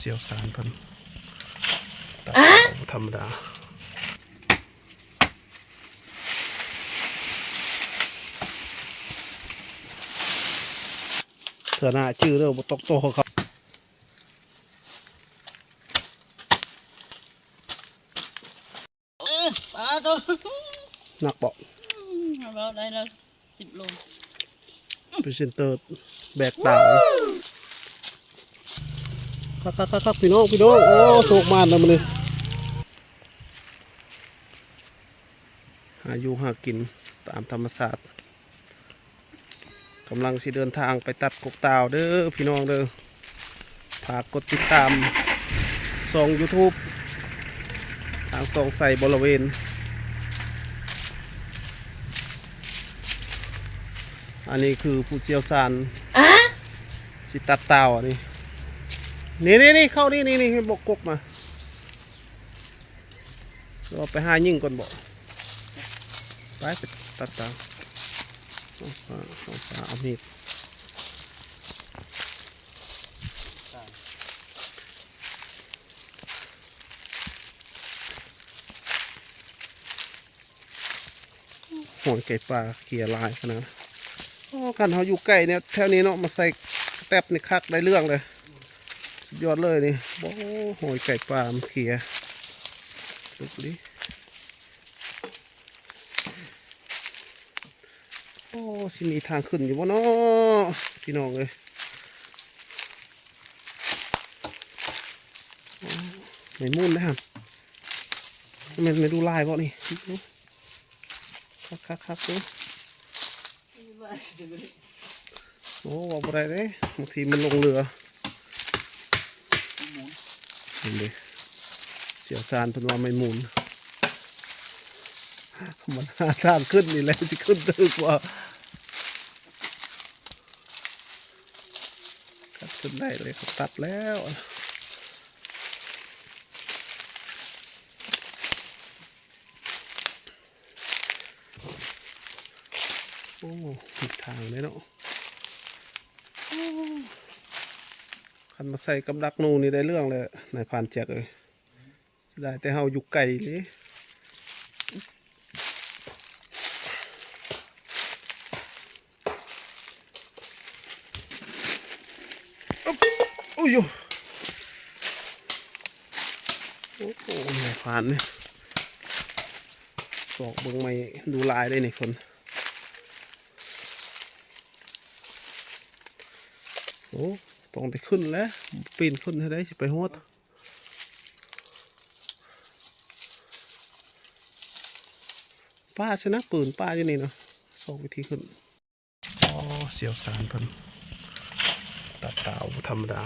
ຊ່ຽວຊານເພິ່ນຕັດເອົາບໍ່ທຳມະດາ. ເທື່ອໜ້າຈື່ເດີ ບໍ່ຕ້ອງຕໍ່ເຂົາ. ເອີ ປາໂຕ ໜັກບໍ່? ອືມ ເວົ້າໄດ້ແລ້ວ ສິບໂລ ພຣີເຊັນເຕີແບກຕາວ. ຄັກໆໆໆ ພີ່ນ້ອງ ພີ່ນ້ອງ ໂອ້ ໂຊກໝານແລ້ວມື້ນີ້ ຫາຢູ່ຫາກິນຕາມທຳມະຊາດ. ກຳລັງຊິເດີນທາງໄປຕັດກົກຕາວເດີພີ່ນ້ອງເດີ. ຝາກກົດຕິດຕາມຊ່ອງຢູທູບ ທາງຊ່ອງໄຊບໍລະເວນ. ອັນນີ້ຄືຜູ້ຊ່ຽວຊານ ອະ ຊິຕັດຕາວອັນນີ້. ນີ້ໆໆ ເຂົ້ານີ້ໆໆ ເຫັນບໍ່ ກົກມາ. ເຮົາໄປຫາຍິງກ່ອນບໍ? ໄປ ໄປຕັດຕາວ ເອົາປາ ເອົາປາ ເອົາມີດ. ໂອ້ຍ ໄກ່ປ່າເຂ່ຍຫຼາຍຂະໜາດ. ໂອ້ ຄັນເຮົາຢູ່ໃກ້ແນວແຖວນີ້ເນາະ ມາໃສ່ກະແຕັບນີ້ຄັກ ໄດ້ເລື່ອງເລີຍ ສຸດຍອດເລີຍນີ້. ໂອ້ ໂຫຍ ໄກ່ປ່າມັນເຂ່ຍ ລຸກດິ. ໂອ້ ຊິມີທາງຂຶ້ນຢູ່ບໍ່ເນາະ ພີ່ນ້ອງເອີຍ? ໂອ້ ໄມ້ມູນເດ້ຫັ້ນ ແມ່ນໄມ້ດູລາຍບໍ່ນີ້? ຄັກໆໆ ເດີ. ໂອ້ ເວົ້າບໍ່ໄດ້ເດ້ ບາງທີມັນຫຼົງເຫຼືອ. ເຫັນເດ້ ຊ່ຽວຊານເພິ່ນວ່າໄມ້ມູນ ມັນຫາທາງຂຶ້ນນີ້ແຫຼະ ຊິຂຶ້ນຖືກບໍ່? ຄັນຂຶ້ນໄດ້ເລີຍ ເຂົາຕັດແລ້ວ. ໂອ້ ມີທາງເດ້ເນາະ. ໂອ້ ຄັນມາໃສ່ກັບດັກໜູນີ້ໄດ້ເລື່ອງແລ້ວ ນາຍພານແຈັກເອີຍ. ເສຍດາຍແຕ່ເຮົາຢູ່ໄກເດ້. ໂອ້ຍ ໂອ້ໂຫ ນາຍພານນີ້ ຊອກເບິ່ງໄມ້ດູລາຍໄດ້ນີ້ເພິ່ນ. ໂອ້ ຕ້ອງໄດ້ຂຶ້ນແຫຼະ ປີນຂຶ້ນໃຫ້ໄດ້ ຊິໄປຮອດ. ປ່າຊະນະ ປືນປ່າຢູ່ນີ້ນະ ຊອກວິທີຂຶ້ນ. ອໍ ຊ່ຽວຊານເພິ່ນ ຕາຕາວບໍ່ທຳມະດາ.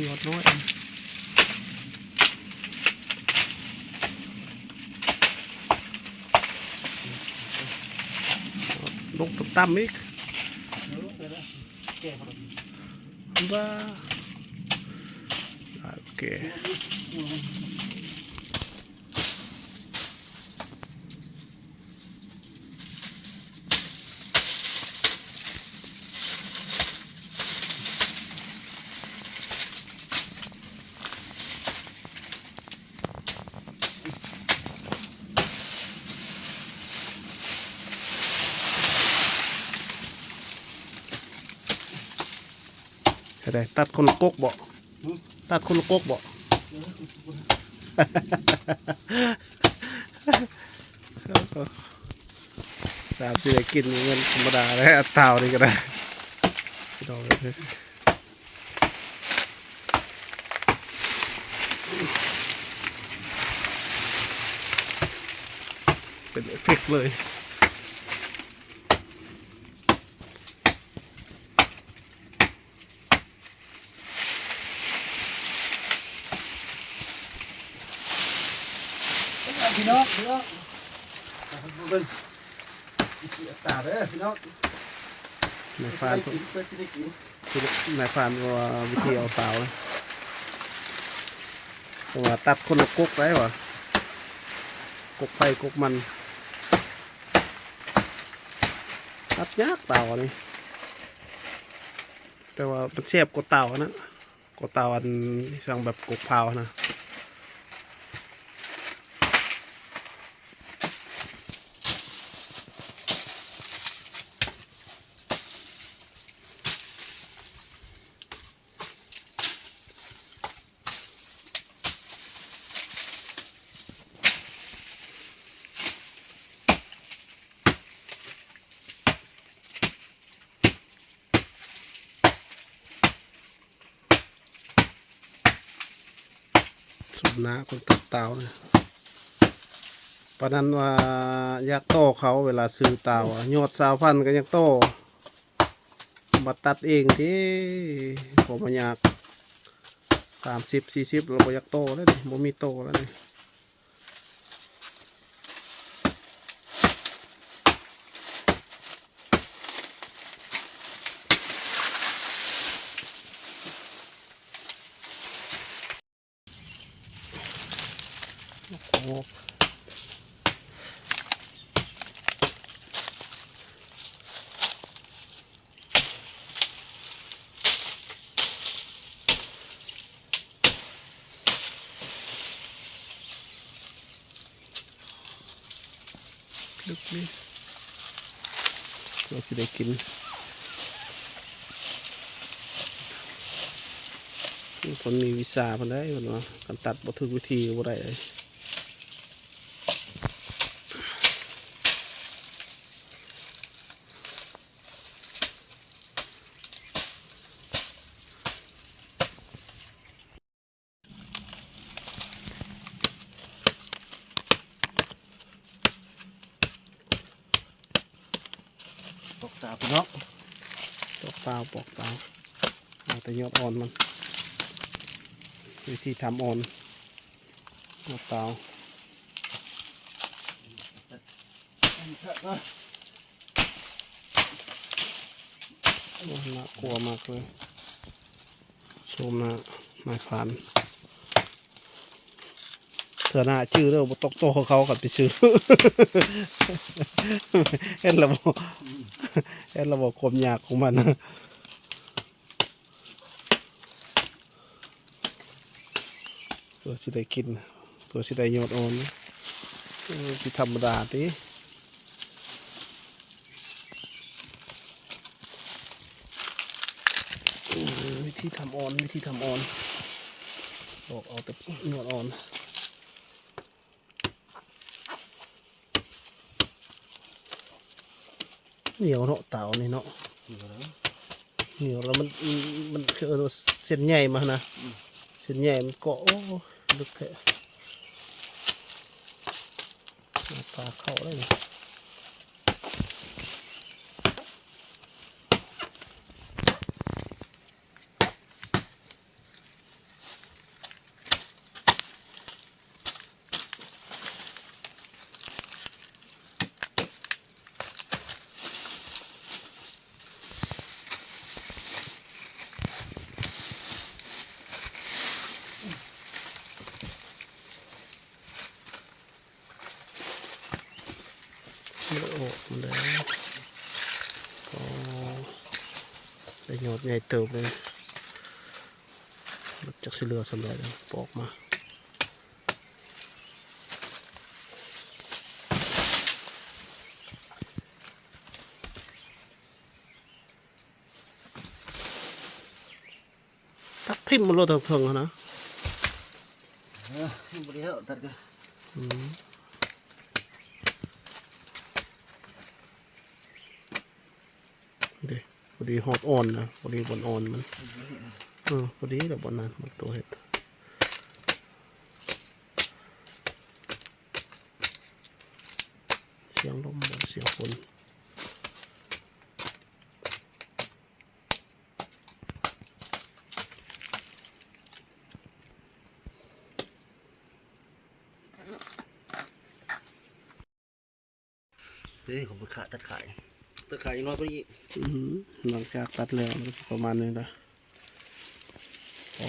ຍອດນ້ອຍ ລົງຕ່ຳໆອີກ ວ່າ ໂອເຄ. ເຮັດໃດ? ຕັດຄົນລະກົກບໍ? ຫື? ຕັດຄົນລະກົກບໍ? ເອີ ສາມຊິໄດ້ກິນເງິນທຳມະດາແລ້ວ ຕາວນີ້ກໍໄດ້ ພີ່ນ້ອງເອີຍ ເປັນເອເຟັກເລີຍ. ພີ່ນ້ອງ ພີ່ນ້ອງ ເບິ່ງ ຕາເດີພີ່ນ້ອງ. ນາຍພານ ນາຍພານວ່າວິທີເອົາຕາວ ເພາະວ່າຕັດຄົນລະກົກໄດ້ວ່າ ກົກໃຜກົກມັນ ຕັດຍາກຕາວນີ້ ແຕ່ວ່າມັນແຊບກວ່າຕາວອັນນັ້ນ ກວ່າຕາວອັນຈັ່ງແບບກົກພ້າວນະ. ສົມໜ້າຄົນຕັດຕາວນະ ປານນັ້ນວ່າຢາກຕໍ່ເຂົາ ເວລາຊື້ຕາວ ຍອດຊາວພັນກໍຍັງຕໍ່ ມາຕັດເອງຕິ ບໍ່ມາຍາກ ສາມສິບ ສີ່ສິບ ແລ້ວບໍ່ຢາກຕໍ່ແລ້ວນີ້ ບໍ່ມີຕໍ່ແລ້ວນີ້. ເລິກນີ້ ເພື່ອຊິໄດ້ກິນ ມີຄົນມີວິຊາເພິ່ນໄດ໋ ເພິ່ນວ່າ ຄັນຕັດບໍ່ຖືກວິທີກໍບໍ່ໄດ້ເລີຍ. ປອກຕາວ ພີ່ນ້ອງ ປອກຕາວ ປອກຕາວ ເອົາແຕ່ຍອດອ່ອນມັນ ວິທີທຳອ່ອນ ຍອດຕາວ. ໂອ້ ໜ້າກົວມາກເລີຍ ໂຊມໜ້ານາຍພານ ເທື່ອໜ້າຈື່ເດີ ບໍ່ຕົກໂຕເຂົາຄັນໄປຊື້ ເຫັນລະບໍ່ ເຫັນລະບໍ່ຄວາມຍາກຂອງມັນ. ເພື່ອຊິໄດ້ກິນ ເພື່ອຊິໄດ້ຍອດອ່ອນ ເອີ ຊິທຳມະດາຕິ ເອີ ວິທີທຳອ່ອນ ວິທີທຳອ່ອນ ອອກເອົາແຕ່ຍອດອ່ອນ. ໜຽວເນາະ ຕາວນີ້ເນາະ ໜຽວແລ້ວມັນ ມັນຄືເອີ້ນວ່າເສັ້ນໃຍມາຫັ້ນນະ ອືມ ເສັ້ນໃຍມັນເກາະ ໂອ້ ເລິກແທ້ ປາເຂົ້າໄດ້ນີ້. ເລີກອອກມາແລ້ວ ກໍໄດ້ຍອດໃຫຍ່ເຕີບເລີຍ ຈັກຊິເຫຼືອສ່ຳໃດແລ້ວ ປອກມາ. ຕັດຖິ້ມມັນໂລດທາງເທິງຫັ້ນນະ ເອີ ບໍ່ໄດ້ເອົາຕັດກະ ອືມ ເດ້ ພໍດີຮອດອ່ອນນະ ພໍດີບ່ອນອ່ອນມັນ ເອີ ພໍດີແລ້ວບ່ອນນັ້ນ ມັນໂຕເຮັດ ສຽງລົມບໍ່ ສຽງຝົນ. ເດ້ ຂອງຜູ້ຄ້າຕັດຂາຍ ຕະໄຄນ້ອຍກວ່ານີ້. ອືມ ຫຼັງຈາກຕັດແລ້ວມັນກໍຊິປະມານນີ້ລະ. ໂອ້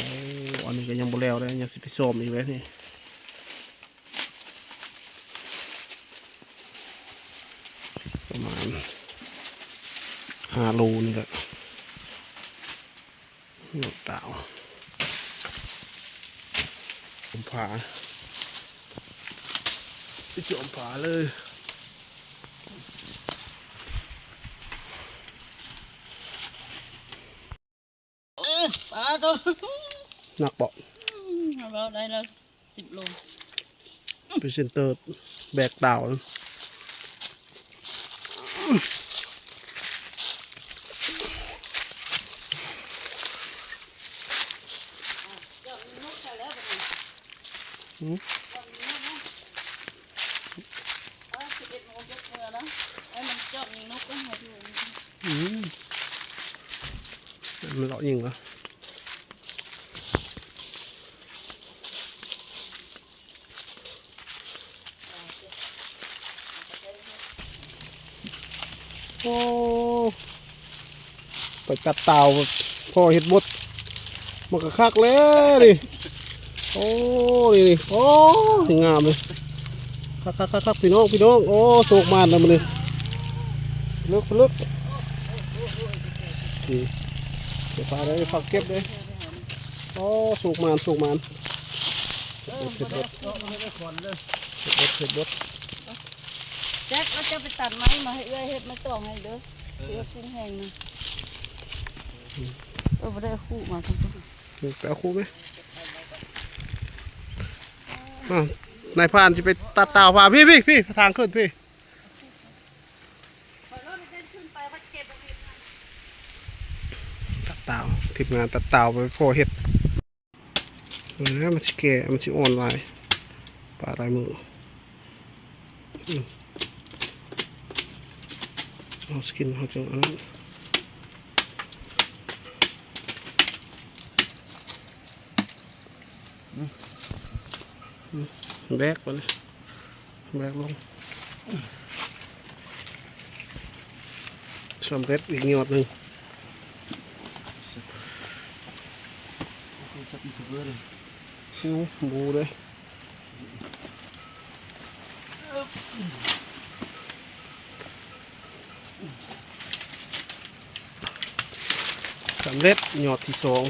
ອັນນີ້ກໍຍັງບໍ່ແລ້ວເດ້ ຍັງຊິໄປສ້ອມອີກເດ້ນີ້. ປະມານຫ້າໂລນີ້ແຫຼະ. ດາວ ອອມຜາ ໄປຈອມຜາເລີຍ. ເອີ ປາໂຕ ໜັກບໍ່? ອືມ ເວົ້າໄດ້ແລ້ວ ສິບໂລ. ພຣີເຊັນເຕີແບກດາວ. ອືມ ມັນເລາະຍິງເນາະ. ໂອ້ ໄປຕັດຕາວພໍເຮັດບົດ ມັນກໍຄັກແລ້ວນີ້. ໂອ້ ນີ້ ນີ້ ໂອ້ ງາມເລີຍ. ຄັກໆໆໆ ພີ່ນ້ອງ ພີ່ນ້ອງ. ໂອ້ ໂຊກໝານແລ້ວມື້ນີ້ ເລິກ ເລິກ. ນີ້ ເກັບປາໄດ້ ເກັບເດ້. ໂອ້ ໂຊກໝານ ໂຊກໝານ. ເຮັດບົດ ເຮັດບົດ ເຮັດບົດ ເຮັດບົດ. ແຈັກ ແລ້ວເຈົ້າໄປຕັດໄມ້ມາໃຫ້ເອື້ອຍເຮັດໄມ້ຕອກໃຫ້ເດີ ເຮັດຊິ້ນແຫ້ງນະ. ເອີ ບໍ່ໄດ້ເອົາຄຸມາຊັ້ນ. ໄປເອົາຄຸມເດ້. ອ່າ ນາຍພານຊິໄປຕັດຕາວພາ ພີ້ ພີ້ ພີ້ ທາງຂຶ້ນພີ້. ຕັດຕາວ ທີມງານຕັດຕາວໄປພໍເຮັດ. ເອີ ມັນຊິແກ່ ມັນຊິອ່ອນຫຼາຍ ປາຫຼາຍມື້. ອືມ ເອົາສະກິນເຮົາຈັ່ງອັນນັ້ນ. ອືມ ອືມ ແບກບາດນີ້ ແບກລົງ. ສຳເລັດອີກຍອດໜຶ່ງ. ໂອ້ ບໍ່ເດ້. ສຳເລັດຍອດທີສອງ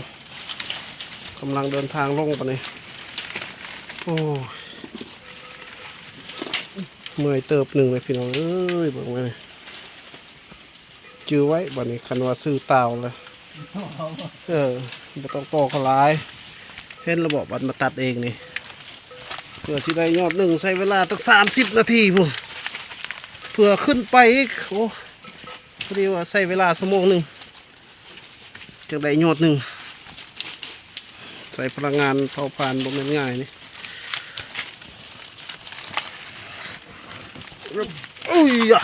ກຳລັງເດີນທາງລົງບາດນີ້. ໂອ້ຍ ເມື່ອຍເຕີບໜຶ່ງເລີຍພີ່ນ້ອງເອີຍ ເບິ່ງມານີ້. ຈື່ໄວ້ບາດນີ້ ຄັນວ່າຊື້ຕາວແລ້ວ ເອີ ບໍ່ຕ້ອງຕໍ່ເຂົາຫຼາຍ. ເຫັນລະບໍ ບັດມາຕັດເອງນີ້ ເພື່ອຊິໄດ້ຍອດໜຶ່ງ ໃຊ້ເວລາຕັ້ງສາມສິບນາທີພຸ້ນ ເພື່ອຂຶ້ນໄປອີກ. ໂອ້ ພໍດີວ່າໃຊ້ເວລາຊົ່ວໂມງໜຶ່ງ ຈັ່ງໄດ້ຍອດໜຶ່ງ. ໃຊ້ພະລັງງານເຜົາຖ່ານບໍ່ແມ່ນງ່າຍນີ້. ໂອ້ຍ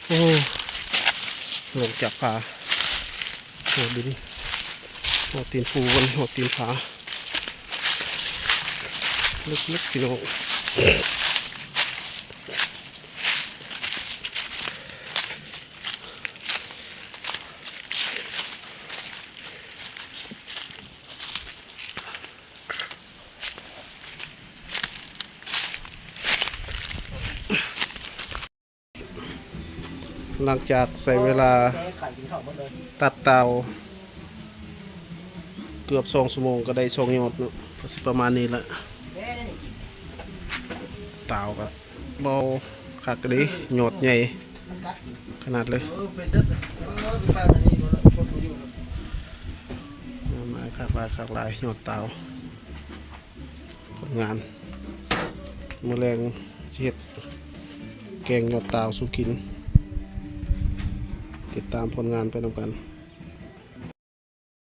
ໂອ້ ລົງຈາກຜາ ຮອດດິນ ຮອດຕີນພູ ຮອດຕີນຜາ ເລິກໆ ພີ່ນ້ອງ. ຫຼັງຈາກໃຊ້ເວລາຕັດຕາວເກືອບສອງຊົ່ວໂມງ ກໍໄດ້ສອງຍອດເນາະ ກໍຊິປະມານນີ້ລະ. ຕາວກໍບໍ່ຄັກເດ້ ຍອດໃຫຍ່ຂະໜາດເລີຍ. ງາມຫຼາຍ ຄັກຫຼາຍ ຄັກຫຼາຍ ຍອດຕາວ. ຜົນງານ ມື້ແລງຊິເຮັດແກງຍອດຕາວສູ່ກິນ ຕິດຕາມຜົນງານໄປນຳກັນ.